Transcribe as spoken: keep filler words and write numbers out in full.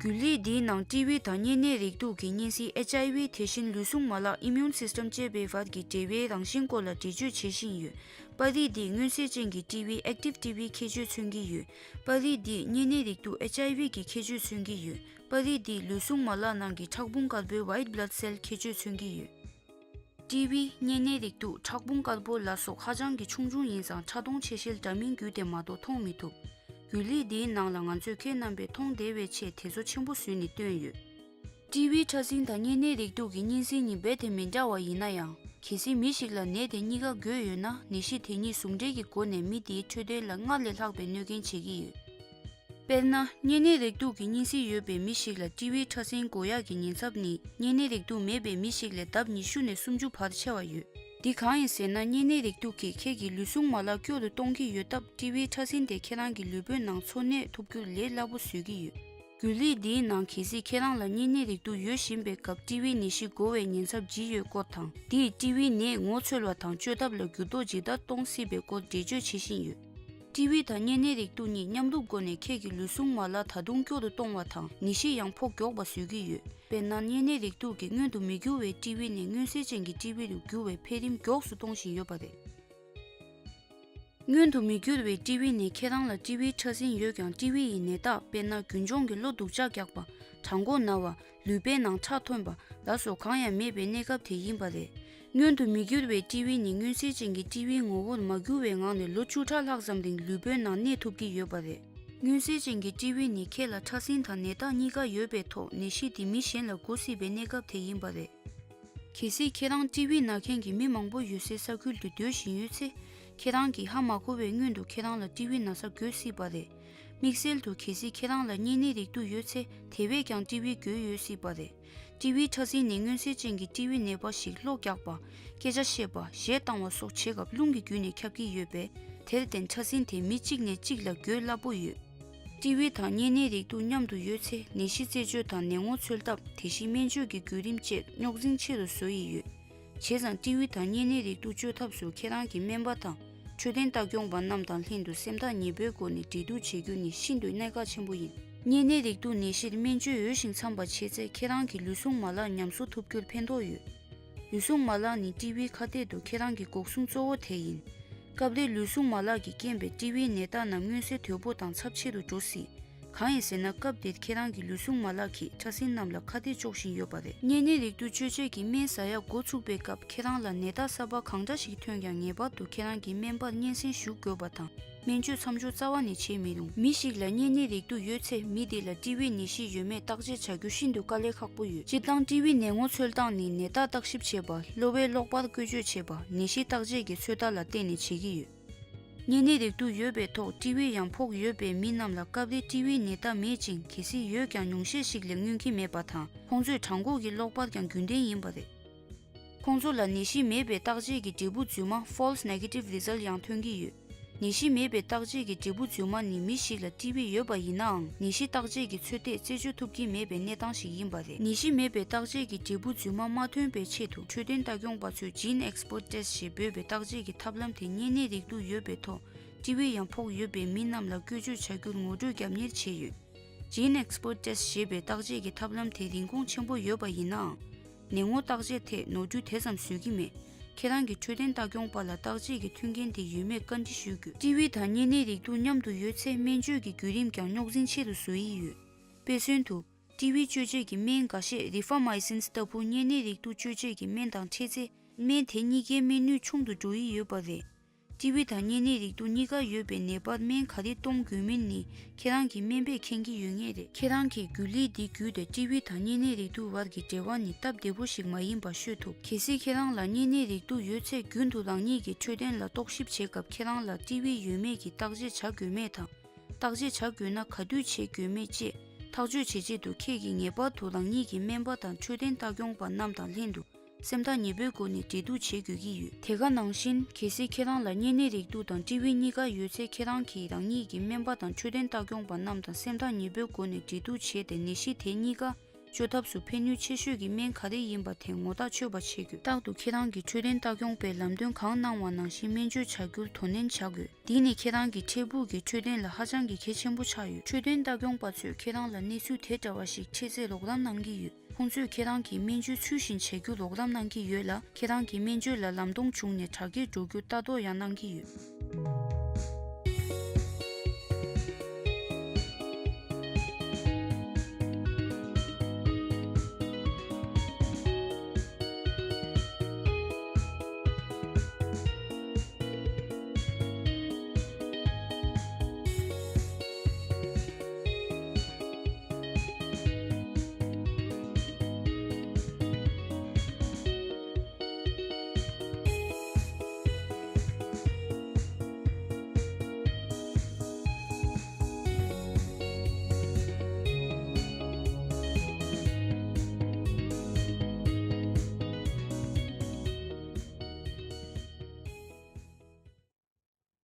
རྒྱུན་ལས་འདིའི་ནང་ཊི་བི་དང་གཉན་ནད་རེག་དུག་གི་གཉན་སྲིན་ཨེཆ་ཨའི་ཝི། དེ་བཞིན་ལུས་ཟུངས་མ་ལག་ཨི་མིའུན་སིས་ཊམ་ཅེས་པའི་བར་གྱི་འབྲེལ་བའི་རང་བཞིན་སྐོར་ལ་འགྲེལ་བརྗོད་བྱེད་བཞིན་ཡོད། པར་རིས་འདིས་མངོན་གསལ་ཅན་གྱི་ཊི་བི། ཨེག་ཊིབ་ཊི་བི་ཁྱད་ཆོས་མཚོན་གྱི་ཡོད། པར་རིས་འདིས་གཉན་ནད་རེག་དུག་ཨེཆ་ཨའི་ཝི་གི་ཁྱད་ཆོས་མཚོན་གྱི་ཡོད། པར་རིས་འདིས་ལུས་ཟུངས་མ་ལག་ནང་གི་ཁྲག་འབུམ་དཀར་པོའི་ཝའིཊ་བྷི་ལཌ་སེལ་ཁྱད་ཆོས་མཚོན་གྱི་ཡོད། ཊི་བི། གཉན་ནད་རེག་དུག་ཁྲག་འབུམ་དཀར་པོ་ལ་སོགས་ཧ་ཅང་གི་ཆུང་ཆུང་ཡིན་ཙང་ཕྲ་མཐོང་ཆེ་ཤེལ་འདྲ་མིན་བརྒྱུད་དེ་མ་གཏོགས་མཐོང་མི་ཐུབ། རྒྱུན་ལས་འདིའི་ནང་ལ་ང་ཚོས་ཁྱེད་རྣམ་པས་མཐོང་བདེ་བའི་ཆེད་དེ་ཚོ་ཆེན་པོ་བཟོས་ནས་བཏོན་ཡོད། ཊི་བི་ཕྲ་སྲིན་དང་གཉན་ནད་རེག་དུག་གི་གཉན་སྲིན་གཉིས་རྦད་དེ་མི་འདྲ་བ་ཡིན་ན་ཡང་། གལ་སྲིད་མི་ཞིག་ལ་ནད་དེ་གཉིས་ཀ་འགོས་ཡོད་ན། ནད་གཞི་དེ་གཉིས་ཟུང་འབྲེལ་གྱི་སྒོ་ནས་མི་དེའི་འཕྲོད་བསྟེན་ལ་སྔར་ལས་ལྷག་པའི་གནོད་རྐྱེན་བྱེད་ཀྱི་ཡོད། དཔེར་ན། གཉན་ནད་རེག་དུག་གི་གཉན་སྲིན་ཡོད་པའི་མི་ཞིག་ལ་ཊི་བི་ཕྲ་སྲིན་འགོ་ཡག་གི་ཉེན་ཚབས་ནི། གཉན་ནད་རེག་དུག་མེད་པའི་མི་ཞིག་ལས་ལྡབ་ཉི་ཤུ་ནས་སུམ་ཅུ་བར་ཆེ་བ་ཡོད། འདི་གང་ཡིན་ཟེར་ན། གཉན་ནད་རེག་དུག་གིས་ཁྱེད་ཀྱི་ལུས་ཟུངས་མ་ལག་སྐྱོ་རུ་གཏོང་གི་ཡོད་སྟབས། ཊི་བི་ཕྲ་སྲིན་དེ་ཁྱེད་རང་གི་ལུས་པོའི་ནང་འཚོ་གནས་ཐུབ་རྒྱུར་ལས་སླ་པོ་བཟོས་ཀྱི་ཡོད། རྒྱུན་ལས་འདིའི་ནང་གལ་སྲིད་ཁྱེད་རང་ལ་གཉན་ནད་རེག་དུག་ཡོད་བཞིན་པའི་སྐབས་ཊི་བི་ནད་གཞི་འགོ་བའི་ཉེན་ཚབས་ཇི་ཡོད་སྐོར་དང་། འདིས་ཊི་བི་ནད་ངོ་འཚོལ་བ་དང་བཅོས་ཐབས་ལ་འགྱུར་ལྡོག་ཇི་ལྟར་གཏོང་སྲིད་པའི་སྐོར་འགྲེལ་བརྗོད་བྱེད་བཞིན་ཡོད། ཊི་བི་དང་གཉན་ནད་རེག་དུག་གཉིས་མཉམ་རུབ་སྒོ་ནས་ཁྱེད་ཀྱི་ལུས་ཟུངས་མ་ལག་ད་དུང་སྐྱོ་རུ་གཏོང་བ་དང་། ནད་གཞི་ཡང་ཕོག་མགྱོགས་པ་བཟོ་གི་ཡོད། དཔེར་ན། གཉན་ནད་རེག་དུག་གིས་མངོན་དུ་མི་འགྱུར་བའི་ཊི་བི་ནས་མངོན་གསལ་ཅན་གྱི་ཊི་བི་རུ་འགྱུར་བའི་འཕེལ་རིམ་མགྱོགས་སུ་གཏོང་བཞིན་ཡོད་པ་རེད། མངོན་དུ་མི་འགྱུར་བའི་ཊི་བི་ནས་ཁྱེད་རང་ལ་ཊི་བི་ཕྲ་སྲིན་ཡོད་ཀྱང་། ཊི་བི་ཡི་ནད་རྟགས། དཔེར་ན། རྒུན་འབྱུང་གི་གློ་སྡུག་ཅག་རྒྱག་པ། བྲང་ཁོག་ན་བ། ལུས་པའི་ནང་ཁྲག་ཐོན་པ་ལ་སོགས་གང་ཡང་མེད་པའི་གནས་སྐབས་དེ་ཡིན་པ་རེད། མངོན་དུ་མི་འགྱུར་བའི་ཊི་བི་ནི་མངོན་གསལ་ཅན་གྱི་ཊི་བིའི་ངོ་བོར་མ་གྱུར་བའི་ངང་ནས་ལོ་བཅུ་ཕྲག་ལྷག་ཙམ་རིང་ལུས་པོའི་ནང་གནས་ཐུབ་ཀྱི་ཡོད་པ་རེད། མངོན་གསལ་ཅན་གྱི་ཊི་བི་ནི་ཁྱེད་ལ་ཕྲ་སྲིན་དང་ནད་རྟགས་གཉིས་ཀ་ཡོད་པའི་ཐོག་ནད་གཞི་དེ་མི་གཞན་ལ་འགོ་སྲིད་པའི་གནས་སྐབས་དེ་ཡིན་པ་རེད། གལ་སྲིད་ཁྱེད་རང་ཊི་བི་ན་མཁན་གྱི་མི་མང་པོ་ཡོད་སའི་ས་ཁུལ་དུ་སྡོད་བཞིན་ཡོད་ཚེ། ཁྱེད་རང་གིས་ཧ་མ་གོ་བའི་སྔོན་དུ་ཁྱེད་རང་ལ་ཊི་བི་ན་ཚ་འགོས་སྲིད་པ་རེད། དམིགས་བསལ་དུ་གལ་སྲིད་ཁྱེད་རང་ལ་གཉན་ནད་རེག་དུག་ཡོད་ཚེ། དེ་བས་ཀྱང་ཊི་བི་འགོས་ཡོད་སྲིད་པ་རེད། ཊི་བི་ཕྲ་སྲིན་ནི་མངོན་གསལ་ཅན་གྱི་ཊི་བི་ནད་པ་ཞིག་གློ་རྒྱག་པ། སྐད་ཆ་བཤད་པ། གཞས་བཏང་བ་སོགས་བྱེད་སྐབས་རླུང་གི་བརྒྱུད་ནས་ཁྱབ་ཀྱི་ཡོད་པས། དེར་བརྟེན་ཕྲ་སྲིན་དེ་མི་གཅིག་ནས་གཅིག་ལ་འགོས་སླ་པོ་ཡོད། ཊི་བི་དང་གཉན་ནད་རེག་དུག་མཉམ་དུ་ཡོད་ཚེ། ནད་གཞི་རྩད་གཅོད་དང་ནད་ངོ་འཚོལ་ཐབས། དེ་བཞིན་སྨན་བཅོས་ཀྱི་བརྒྱུད་རིམ་བཅས་རྙོག་འཛིང་ཆེ་རུ་བཟོ་ཡི་ཡོད། བྱས་ཙང་ཊི་བི་དང་གཉན་ནད་རེག་དུག་བཅོས་ཐབས་སུ་ཁྱེད་རང་གི་སྨན་པ་དང་། འཕྲོད་བསྟེན་ལྟ་སྐྱོང་པ་རྣམས་དང་ལྷན་དུ་སེམས་ཐག་ཉེ་པོའི་སྒོ་ནས་འབྲེལ་གཏུག་བྱེད་རྒྱུ་ནི་ཤིན་ཏུ་གནད་འགག་ཆེན་པོ་ཡིན། གཉན་ནད་རེག་དུག་ནད་གཞིར་སྨན་བཅོས་འོས་ཤིང་འཚམ་པ་བྱས་ཚེ། ཁྱེད་རང་གི་ལུས་ཟུངས་མ་ལག་ཉམས་གསོ་ཐུབ་རྒྱུར་ཕན་ཐོགས་ཡོད། ལུས་ཟུངས་མ་ལག་ནི་ཊི་བིའི་ཁ་གཏད་དུ་ཁྱེད་རང་གི་འགོག་སྲུང་གཙོ་བོ་དེ་ཡིན། སྐབས་རེ་ལུས་ཟུངས་མ་ལག་གི་རྐྱེན་པས་ཊི་བིའི་ནད་རྟགས་རྣམས་མངོན་གསལ་དོད་པོ་དང་ཚབས་ཆེ་རུ་འགྲོ་སྲིད། གང་ཡིན་ཟེར་ན། སྐབས་དེར་ཁྱེད་རང་གི་ལུས་ཟུངས་མ་ལག་གིས་ཕྲ་སྲིན་རྣམས་ལ་ཁ་གཏད་གཅོག་བཞིན་ཡོད་པ་རེད། གཉན་ནད་རེག་དུག་བཅོས་བྱེད་ཀྱི་སྨན་ཟ་ཡག་འགོ་ཚུགས་པའི་སྐབས་ཁྱེད་རང་ལ་ནད་རྟགས་གསར་པ་གང་འདྲ་ཞིག་ཐོན་ཀྱང་། ངེས་པར་དུ་ཁྱེད་རང་གི་སྨན་པར་སྙན་སེང་ཞུ་དགོས་པ་དང་། སྨན་བཅོས་མཚམས་འཇོག་རྩ་བ་ནས་བྱེད་མི་རུང་། མི་ཞིག་ལ་གཉན་ནད་རེག་དུག་ཡོད་ཚེ། མི་དེ་ལ་ཊི་བིའི་ནད་གཞི་ཡོད་མེད་བརྟག་དཔྱད་བྱ་རྒྱུ་ཤིན་ཏུ་དཀའ་ལས་ཁག་པོ་ཡོད། སྤྱིར་བཏང་ཊི་བིའི་ནད་ངོ་འཚོལ་སྟངས་ནི་ནད་རྟགས་བརྟག་ཞིབ་བྱེད་པ། གློ་བའི་གློག་པར་བཀོལ་སྤྱོད་བྱེད་པ། ནད་གཞི་བརྟག་དཔྱད་ཀྱི་ཚོད་ལྟ་ལ་བརྟེན་ནས་བྱེད་ཀྱི་ཡོད། གཉན་ནད་རེག་དུག་ཡོད་པའི་ཐོག་ཊི་བི་ཡང་ཕོག་ཡོད་པའི་མི་རྣམས་ལ་སྐབས་རེ་ཊི་བིའི་ནད་རྟགས་མེད་ཅིང་། གལ་སྲིད་ཡོད་ཀྱང་ཉུང་ཤས་ཤིག་ལས་མངོན་གྱི་མེད་པ་དང་། ཁོང་ཚོས་བྲང་ཁོག་གི་གློག་པར་ཀྱང་རྒྱུན་ལྡན་ཡིན་པ་རེད། ཁོང་ཚོ་ལ་ནད་གཞི་མེད་པའི་བརྟག་དཔྱད་ཀྱི་འབྲས་བུ་རྫུན་མ། False negative result ཡང་ཐོན་གྱི་ཡོད། ནད་གཞི་མེད་པའི་བརྟག་དཔྱད་ཀྱི་འབྲས་བུ་རྫུན་མ་ནི་མི་ཞིག་ལ་ཊི་བི་ཡོད་པ་ཡིན་ནའང་། ནད་གཞི་བརྟག་དཔྱད་ཀྱི་ཚོད་ལྟས་རྩད་གཅོད་ཐུབ་ཀྱི་མེད་པའི་གནས་སྟངས་ཤིག་ཡིན་པ་རེད། ནད་གཞི་མེད་པའི་བརྟག་དཔྱད་ཀྱི་འབྲས་བུ་རྫུན་མ་མ་ཐོན་པའི་ཆེད་དུ། འཕྲོད་བསྟེན་ལྟ་སྐྱོང་པ་ཚོས་Gene Expert Test ཞེས་འབོད་པའི་བརྟག་དཔྱད་ཀྱི་ཐབས་ལམ་དེ་གཉན་ནད་རེག་དུག་ཡོད་པའི་ཐོག་ཊི་བི་ཡང་ཕོག་ཡོད་པའི་མི་རྣམས་ལ་བཀོལ་སྤྱོད་བྱ་རྒྱུར་ངོ་སྤྲོད་རྒྱབ་གཉེར་བྱས་ཡོད། Gene Expert Test ཞེས་པའི་བརྟག་དཔྱད་ཀྱི་ཐབས་ལམ་དེ་རིན་གོང་ཆེན་པོ་ཡོད་པ་ཡིན་ནའང་། ནད་ངོ་བརྟག་དཔྱད་ཐད་ནོར་འཁྲུལ་དེ་ཙམ་བཟོ་གི་མེད། ཁྱེད་རང་གི་འཕྲོད་བསྟེན་ལྟ་སྐྱོང་པ་ལ་བརྟག་དཔྱད་ཀྱི་མཐུན་རྐྱེན་དེ་ཡོད་མེད་བཀའ་འདྲི་ཞུ་དགོས། ཊི་བི་དང་གཉན་ནད་རེག་དུག་མཉམ་དུ་ཡོད་ཚེ། སྨན་བཅོས་ཀྱི་བརྒྱུད་རིམ་ཀྱང་རྙོག་འཛིང་ཆེ་རུ་བཟོ་ཡི་ཡོད། དཔེ་མཚོན་དུ། ཊི་བི་བཅོས་བྱེད་ཀྱི་སྨན་འགའ་ཤས་Rifamycin ལྟ་བུ་གཉན་ནད་རེག་དུག་བཅོས་བྱེད་ཀྱི་སྨན་དང་འཕྲད་ཚེ། སྨན་དེ་གཉིས་ཀའི་སྨན་ནུས་ཆུང་དུ་འགྲོ་ཡི་ཡོད་པ་རེད། ཊི་བི་དང་གཉན་ནད་རེག་དུག་གཉིས་ཀ་ཡོད་པའི་ནད་པར་སྨན་ག་རེ་གཏོང་དགོས་མིན་ནི་ཁྱེད་རང་གི་སྨན་པས་མཁྱེན་གྱི་ཡོད་ངེས་རེད། ཁྱེད་རང་གིས་རྒྱུན་ལས་འདི་བརྒྱུད་དེ་ཊི་བི་དང་གཉན་ནད་རེག་དུག་བར་གྱི་འབྲེལ་བ་ནི་སྟབས་བདེ་པོ་ཞིག་མ་ཡིན་པ་ཤོད་ཐུབ། གལ་སྲིད་ཁྱེད་རང་ལ་གཉན་ནད་རེག་དུག་ཡོད་ཚེ། རྒྱུན་དུ་རང་ཉིད་ཀྱི་འཕྲོད་བསྟེན་ལ་རྟོག་ཞིབ་བྱེད་སྐབས་ཁྱེད་རང་ལ་ཊི་བི་ཡོད་མེད་ཀྱི་བརྟག་དཔྱད་བྱ་དགོས་མེད་དང་། བརྟག་དཔྱད་བྱ་དགོས་ན་ག་དུས་བྱེད་དགོས་མེད་བཅས་ཐག་གཅོད་བྱེད་ཆེད་དུ། ཁྱེད་ཀྱིས་ངེས་པར་དུ་རང་ཉིད་ཀྱི་སྨན་པ་དང་འཕྲོད་བསྟེན་ལྟ་སྐྱོང་པ་རྣམས་དང་ལྷན་དུ། སེམས་ཐག་ཉེ་པོའི་སྒོ་ནས་འབྲེལ་གཏུག་བྱེད་དགོས་ཀྱི་ཡོད། དེ་ག་ནང་བཞིན། གལ་སྲིད་ཁྱེད་རང་ལ་གཉན་ནད་རེག་དུག་དང་ཊི་བི་གཉིས་ཀ་ཡོད་ཚེ། ཁྱེད་རང་གིས་རང་ཉིད་ཀྱི་སྨན་པ་དང་འཕྲོད་བསྟེན་ལྟ་སྐྱོང་པ་རྣམས་དང་སེམས་ཐག་ཉེ་པོའི་སྒོ་ནས་འབྲེལ་གཏུག་བྱས་ཏེ། ནད་གཞི་དེ་གཉིས་ཀ་ བཅོས་ཐབས་སུ་ཕན་ནུས་ཆེ་ཤོས་ཀྱི་སྨན་ག་རེ་ཡིན་པ་དེ་ངོ་ཐག་ཆོད་པ་བྱེད་དགོས། རྟག་ཏུ་ཁྱེད་རང་གི་འཕྲོད་བསྟེན་ལྟ་སྐྱོང་པས་ལམ་སྟོན་གང་གནང་བ་ནང་བཞིན་སྨན་བཅོས་བྱ་རྒྱུར་དོ་ནན་བྱ་དགོས། འདི་ནི་ཁྱེད་རང་གི་འཕྲལ་ཕུགས་ཀྱི་འཕྲོད་བསྟེན་ལ་ཧ་ཅང་གི་གལ་ཆེན་པོ་ཆགས་ཡོད། འཕྲོད་བསྟེན་ལྟ་སྐྱོང་པ་ཚོས་ཁྱེད་རང་ལ་གནས་ཚུལ་དེ་འདྲ་བ་ཞིག་འཕྲད་ཚེ་རོགས་རམ་གནང་གི་ཡོད། ཁོང་ཚོས་ཁྱེད་རང་གིས་སྨན་བཅོས་ཚུལ་བཞིན་བྱ་རྒྱུར་རོགས་རམ་གནང་གི་ཡོད་ལ། ཁྱེད་རང་གིས་སྨན་བཅོས་ལ་ལམ་སྟོན་བྱུང་ནས་དྲག་སྐྱེད་འགྲོ་རྒྱུ་ལྟ་རྟོག་ཡང་གནང་གི་ཡོད།